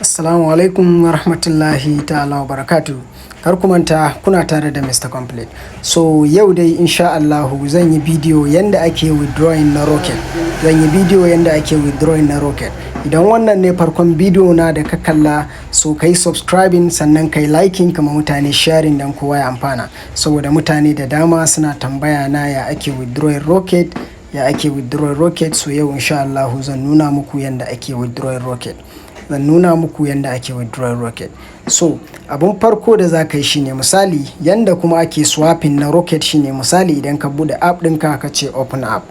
Assalamu alaikum wa rahmatullahi ta'ala wa barakatu. Kar ku manta, kuna tare da Mr. Complete. So yau dai, insha Allahu, zan yi bidiyo yanda ake withdrawing na Rocket. Zan yi bidiyo yanda ake withdrawing na Rocket. Idan wannan ne farkon bidiyo na da ka kalla, so kai subscribing, sannan kai liking, kama mutane sharing dan kowa ya amfana. Saboda mutane da dama suna tambaya na ya ake withdrawing Rocket, ya ake withdrawing Rocket. So yau, insha Allahu, zan nuna muku yanda ake withdrawing Rocket. Zan nuna muku yanda ake withdrawing Rocket. So abun farko da za ka yi shine, misali, yanda kuma ake swapping na Rocket shine, misali, idan ka bude app ɗinka ka ce open app.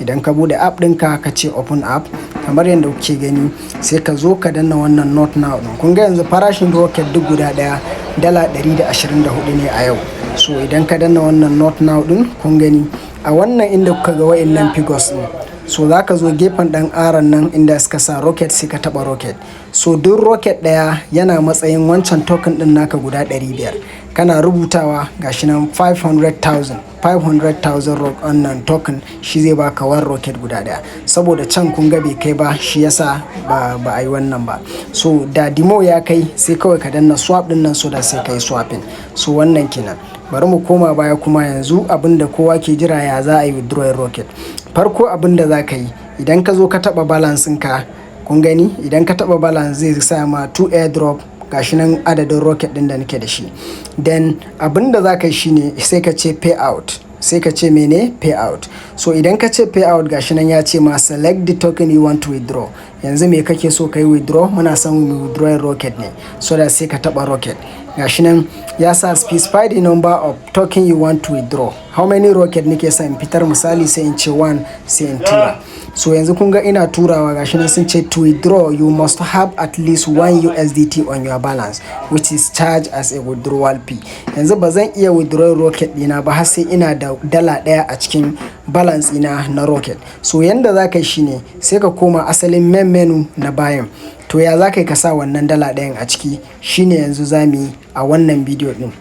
Idan ka bude app ɗinka ka ce open app, kamar yadda kuke gani, sai ka zo ka danna wannan "Not now" ɗin. Kun ga yanzu farashin Rocket duk guda ɗaya $124 ne a yau. So idan ka danna wannan "Not now" ɗin, kun gani a wannan inda kuka ga wa'innan figures ɗin. So za ka zo gefen ɗan arrow nan inda suka sa Rocket, sai ka taɓa Rocket. So duk Rocket ɗaya yana matsayin wancan token ɗin naka guda 500. Kana rubutawa, gashi nan 500,000, 500,000 wannan token shi zai baka one Rocket guda ɗaya. Saboda can kun ga bai kai ba, shi yasa ba a yi wannan ba. So da demo ya kai, sai kawai ka danna swap ɗin nan, so da sai ka yi swapping. So wannan kenan. Bari mu koma baya kuma. Yanzu abin da kowa ke jira, ya za a yi withdrawing Rocket. Farko abin da za ka yi, idan ka zo ka taɓa balance ɗinka, kun gani, idan ka taɓa balance zai sa ma to airdrop, gashi nan adadin Rocket ɗin da nake da shi. Then abin da za ka yi shine sai ka ce payout. Sai ka ce mene? Payout. So idan ka ce payout, gashi nan ya ce ma "Select the token you want to withdraw." Yanzu me kake so ka yi withdraw? Muna son mu withdrawing Rocket ne. So da sai ka taɓa Rocket. Gashi nan ya sa "Specify the number of token you want to withdraw." How many Rocket nake son in fitar? Misali, sai in ce 1, sai in tura. So yanzu kun ga ina turawa, gashi nan sun ce "To withdraw, you must have at least 1 USDT on your balance, which is charged as a withdrawal fee." Yanzu ba zan iya withdrawal Rocket ɗina ba har sai ina da $1 a cikin balance ina na Rocket. So yanda za ka yi shine sai ka koma asalin main menu na bayan. To ya za ka yi ka sa wannan $1n a ciki shine yanzu za mu yi a wannan bidiyo ɗin.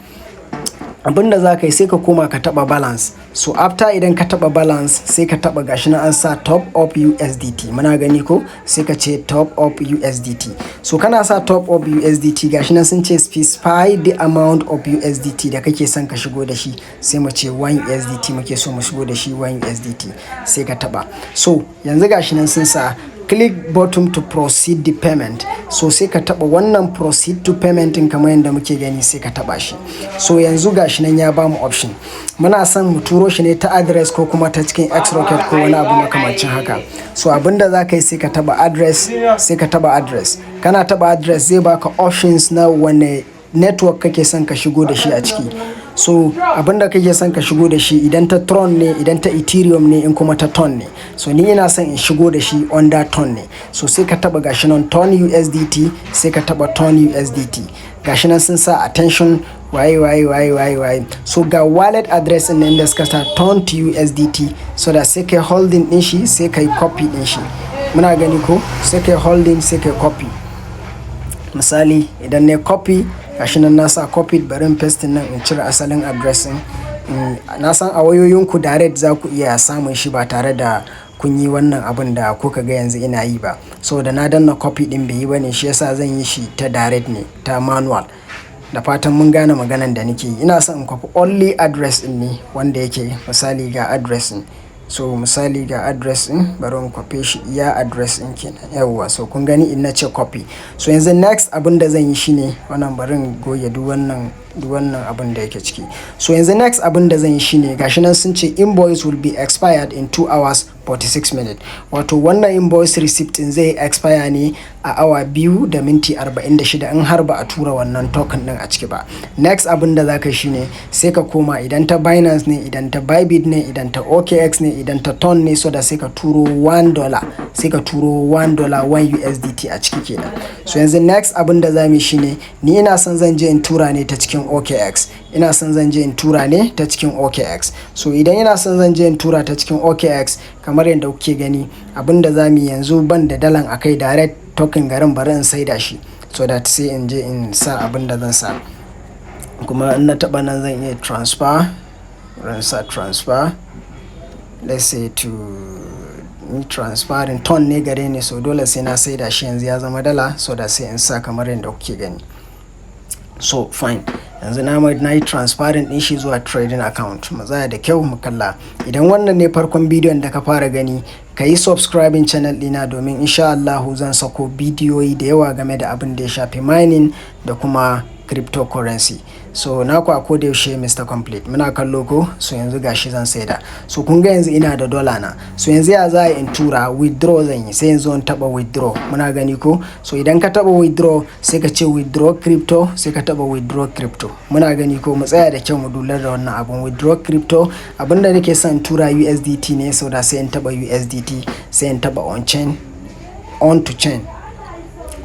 Abin da za ka yi, sai ka koma ka taɓa balance. So after idan ka taɓa balance, sai ka taɓa, gashi nan an sa top up USDT. Muna gani ko? Sai ka ce top up USDT. So kana sa top up USDT, gashi nan sun ce "Specify the amount of USDT" da kake son ka shigo da shi. Sai mu ce 1 USDT muke so mu shigo da shi, 1 USDT, sai ka taɓa. So yanzu gashi nan sun sa "Click button to proceed the payment." So sai ka taɓa wannan proceed to payment ɗin kamar yadda muke gani, sai ka taɓa shi. So yanzu gashi nan ya bamu option. Muna son mu turo shi ne ta address ko kuma ta cikin Xrocket ko wani abu makamancin haka. So abin da za ka yi, sai ka taɓa address, sai ka taɓa address. Kana taɓa address, zai baka options na wane network kake son ka shigo da shi a ciki. So abin da kake son ka shigo da shi, idan ta Tron ne, idan ta Ethereum ne, in kuma ta Ton ne. So ni ina son in shigo da shi under Ton ne. So sai ka taɓa, gashi nan Ton USDT, sai ka taɓa Ton USDT. Gashi nan sun sa "Attention", waye waye waye waye waye. So ga wallet address ɗin nan da suka sa Ton to USDT. So da sai kai holding ɗin shi, sai kai copy ɗin shi. Muna gani ko? Sai kai holding, sai kai copy. Misali, idan na copy, gashi nan na sa copy, bari in paste nan in cire asalin address ɗin. Na san a wayoyinku direct za ku iya samun shi ba tare da kun yi wannan abun da kuka ga yanzu ina yi ba. Saboda na danna copy ɗin bai yi ba ne, shi yasa zan yi shi ta direct ne, ta manual. Da fatan mun gane maganan da nake yi. Ina son in copy only address ɗin ne wanda yake, misali, ga address ɗin. So misali, ga address ɗin, bari in copy shi, iya address ɗin kenan. Yauwa, so kun gani in na ce copy. So yanzu next abun da zan yi shine wannan, bari in goge duk wannan abun da yake ciki. So yanzu next abun da zan yi shine, gashi nan sun ce "Invoice will be expired in 2 hours 46 minutes." Wato wannan invoice receipt ɗin zai expire ne a awa 2 da minti 46 in har ba a tura wannan token ɗin a ciki ba. Next abun da za ka yi shine sai ka koma, idan ta Binance ne, idan ta Bybit ne, idan ta OKX ne, idan ta Ton ne, so da sai ka turo $1, sai ka turo $1, 1 USDT a ciki kenan. So yanzu next abun da za mu yi shine, ni ina son zan je in tura ne ta cikin OKX. Ina son zan je in tura ne ta cikin OKX. So idan ina son zan je in tura ta cikin OKX, kamar yadda kuke gani, abun da za mu yi yanzu, ban da dalan a kai direct token garin, bari in saida shi. So that sai in je in sa abun da zan sa. Kuma in na taɓa nan zan iya transfer. Bari in sa transfer. Let's say to In transferring ton ne gare ni, so dole sai na saida shi yanzu ya zama dala, so da sai in sa kamar yadda kuke gani. So fine, yanzu na yi transferring din shi zuwa trading account. Mu tsaya da kyau mu kalla. Idan wannan ne farkon bidiyon da ka fara gani, ka yi subscribing channel ɗina, domin insha Allahu zan sako bidiyoyi da yawa game da abin da ya shafi mining da kuma cryptocurrency. So naku a koda yaushe, Mr Complete. Muna kallo ko? So yanzu gashi zan saida. So kun ga yanzu ina da dollar na. So yanzu ya za in tura? Withdraw zan yi, sai yanzu in taba withdraw. Muna gani ko? So idan ka taba withdraw, sai ka ce withdraw crypto, sai ka taba withdraw crypto. Muna gani ko? Mu tsaya da kyau mu lura da wannan abun, withdraw crypto. Abinda nake son tura USDT ne, so da sai in taba USDT, sai in taba on chain, on to chain,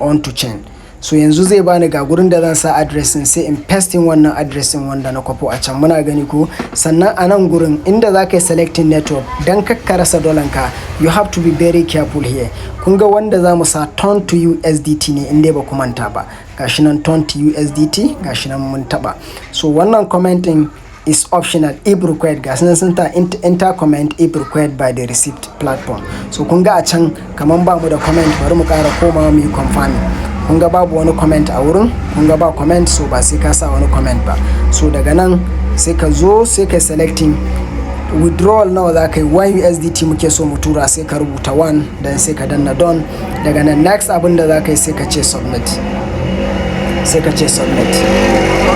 on to chain. So yanzu zai bani ga gurin da zan sa address din, sai in pasting wannan address din wanda na kwafo a can. Muna gani ko? Sannan a nan gurin inda za ka yi selecting network dan kakka rasa dolan ka, you have to be very careful here. Kun ga wanda za mu sa ton to USDT ne, in dai ba ku manta ba. Gashi nan, ton to USDT, gashi nan mun taba. So wannan commenting is optional if required. Ga nan sun ta enter comment if required by the receipt platform. So kun ga a can kaman ba mu da comment. Bari mu ƙara komawa mu yi confirming. Kun ga babu wani comment a wurin. Kun ga ba comment, so ba sai ka sa wani comment ba. So daga nan sai ka zo sai ka selecting withdrawal nawa za ka yi. 1 USDT muke so mu tura, sai ka rubuta 1, dan sai ka danna done. Daga nan next abin da za ka yi, sai ka ce submit, sai ka ce submit.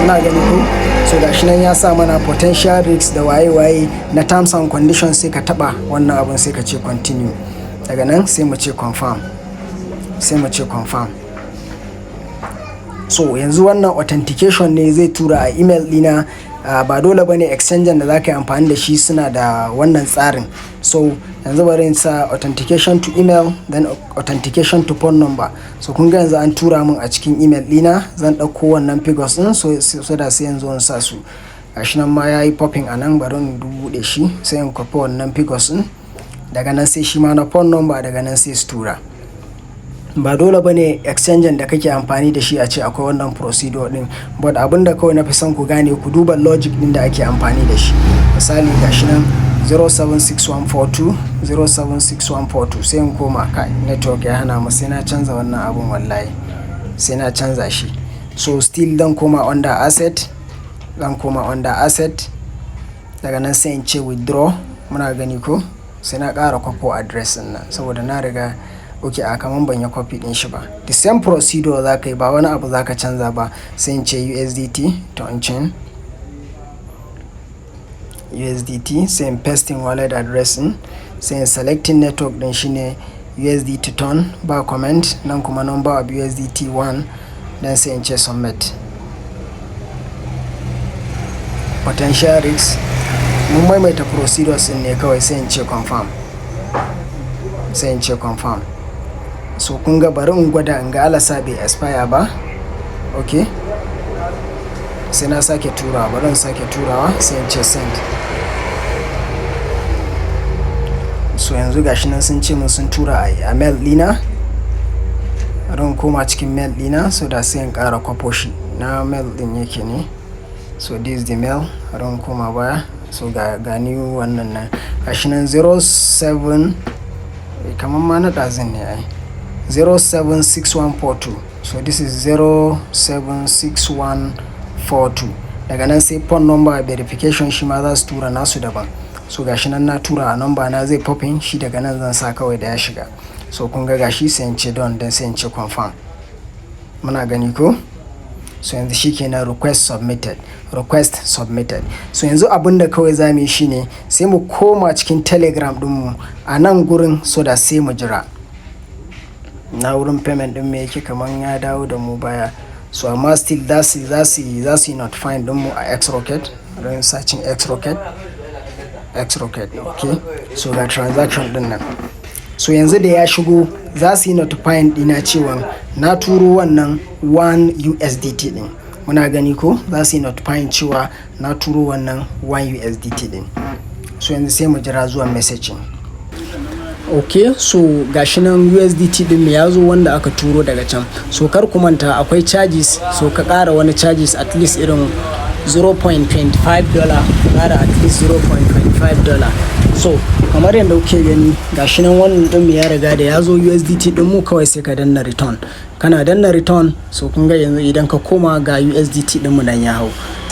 Ina gani ko? So gashi nan ya sa mana potential risk da waye-waye na terms and conditions. Sai ka taba wannan abun, sai ka ce continue. Daga nan sai mu ce confirm, sai mu ce confirm. So yanzu wannan authentication ne zai tura a email dina. Ba dole bane exchange da za ka yi amfani da shi suna da wannan tsarin. So yanzu bari in sa authentication to email, then authentication to phone number. So kun ga yanzu an tura min a cikin email dina. Zan ɗauko wannan figures din, so da sai yanzu in sa su. Gashi nan ma yayi popping a nan. Bari in buɗe shi, sai in copy wannan figures din. Daga nan sai shi ma na phone number. Daga nan sai su tura. Ba dole ba ne exchange da kake amfani da shi a ce akwai wannan procedure din, but abin da kawai na fi son ku gane, ku duba logic din da ake amfani da shi. Misali, gashi nan 076142, 076142. Sai in koma. Kai, network ya hana mu. Sai na canza wannan abun, wallahi sai na canza shi. So still dan koma under asset, dan koma under asset. Daga nan sai in ce withdraw. Muna gani ko? Sai na ƙara kwafo address din nan saboda na riga, ok, a kaman ban yi copy din shi ba. The same procedure za ka yi, ba wani abu za ka canza ba. Sai in ce USDT to on chain, USDT, sai in pasting wallet address din, sai in selecting network din, shine USDT ton, ba comment. Nan kuma number of USDT 1, dan sai in ce submit. Potential risk, mun maimaita procedures din ne kawai. Sai in ce confirm, sai in ce confirm. So kun ga, bari in gwada in ga alasa bai expire ba. Ok, sai na sake turawa. Bari in sake turawa, sai in ce send. So yanzu gashi nan sun ce mun sun tura a mail dina. Bari in koma cikin mail dina, so da sai in ƙara kwafo shi. Na mail din yake ne? So this is the mail. Bari in koma baya. So ga new wannan nan, gashi nan 07, kamar ma na ɗazun ne ai, 076142. So this is 076142. Daga nan sai phone number verification, shi ma za su tura nasu daban. So gashi nan na tura a number na, zai popping shi. Daga nan zan sa kawai da ya shiga. So kun ga gashi, sai in ce done, dan sai in ce confirm. Muna gani ko? So yanzu shikenan, request submitted, request submitted. So yanzu abin da kawai za mu yi shine sai mu koma cikin Telegram ɗinmu a nan gurin, so da sai mu jira na wurin payment ɗin mu yake, kaman ya dawo da mu baya. So amma still za su yi notifying ɗinmu a Xrocket. Don searching Xrocket, Xrocket. Okay, so ga transaction ɗin nan. So yanzu da ya shigo, za su yi notifying ɗina cewa na turo wannan 1 USDT ɗin. Muna gani ko? Za su yi notifying cewa na turo wannan 1 USDT ɗin. So yanzu sai mu jira zuwan messaging. Ok, so gashi nan USDT ɗin mu ya zo wanda aka turo daga can. So kar ku manta akwai charges, so ka ƙara wani charges, at least irin $0.25, ka ƙara at least $0.25. So kamar yadda kuke gani, gashi nan wannan din ya riga da ya zo USDT din mu. Kawai sai ka danna return. Kana danna return, so kun ga yanzu idan ka koma, ga USDT din mu nan ya hau.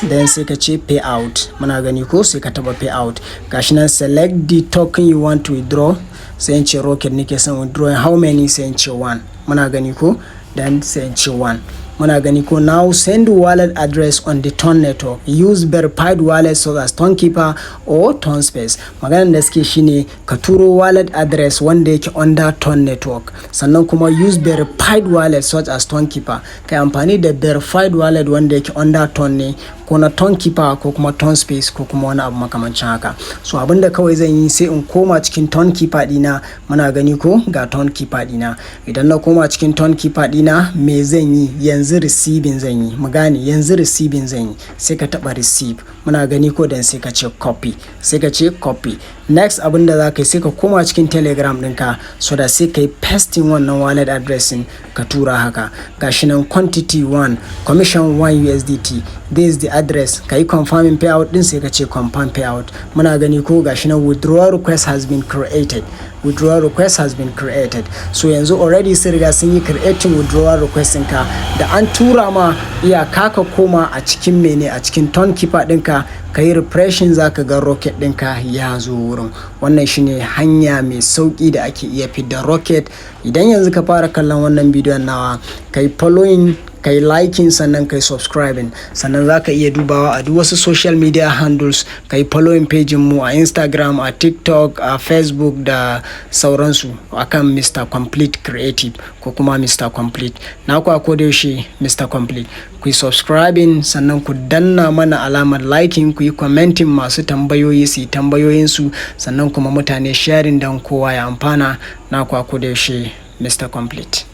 Then sai ka ce payout. Muna gani ko? Sai ka taba payout. Gashi nan, select the token you want to withdraw. Sai in ce Rocket nake son withdraw. How many? Sai in ce 1. Muna gani ko? Then sai in ce 1. Muna gani ko? Now send wallet address on the TON network. Use verified wallet such as Tonkeeper or TON Space. Maganar da suke shine ka turo wallet address wanda yake under TON network, sannan kuma use verified wallet such as Tonkeeper. Kai amfani da verified wallet wanda yake under TON ne, ko na Tonkeeper ko kuma TON Space ko kuma wani abu makamancin haka. So abinda kawai zan yi, sai in koma cikin Tonkeeper dina. Muna gani ko? Ga Tonkeeper dina. Idan na koma cikin Tonkeeper dina, me zan yi yanzu? Receiving zan yi. Mu gane, yanzu receiving zan yi. Sai ka taba receive. Muna gani ko? Dan sai ka ce copy, sai ka ce copy. Next, abin da za ka yi, sai ka koma cikin Telegram ɗinka, so da sai ka yi pasting wannan wallet address ka tura haka. Gashi nan, quantity 1, commission 1 USDT, this is the address. Ka yi confirming payout din, sai ka ce confirm payout. Muna gani ko? Gashi nan, withdrawal request has been created, withdrawal request has been created. So yanzu already sun riga sun yi creating withdrawal request ɗinka. Da an tura ma, iyaka ka koma a cikin mene, a cikin Tonkeeper ɗinka, ka yi refreshing, za ka ga Rocket ɗinka ya zo wurin. Wannan shine hanya mai sauƙi da ake iya fidda Rocket. Idan yanzu ka fara kallon wannan bidiyon nawa, ka yi following, ka yi liking, sannan ka yi subscribing. Sannan za ka iya dubawa a duk wasu social media handles, ka yi following page mu a Instagram, a TikTok, a Facebook da sauransu akan Mr Complete Creative ko kuma Mr Complete. Na ku a yaushe Mr Complete. Ku yi subscribing, sannan ku danna mana alamar liking, ku yi commenting. Masu tambayoyi su yi tambayoyinsu, sannan kuma mutane sharing don kowa ya amfana. Na ku a yaushe Mr Complete.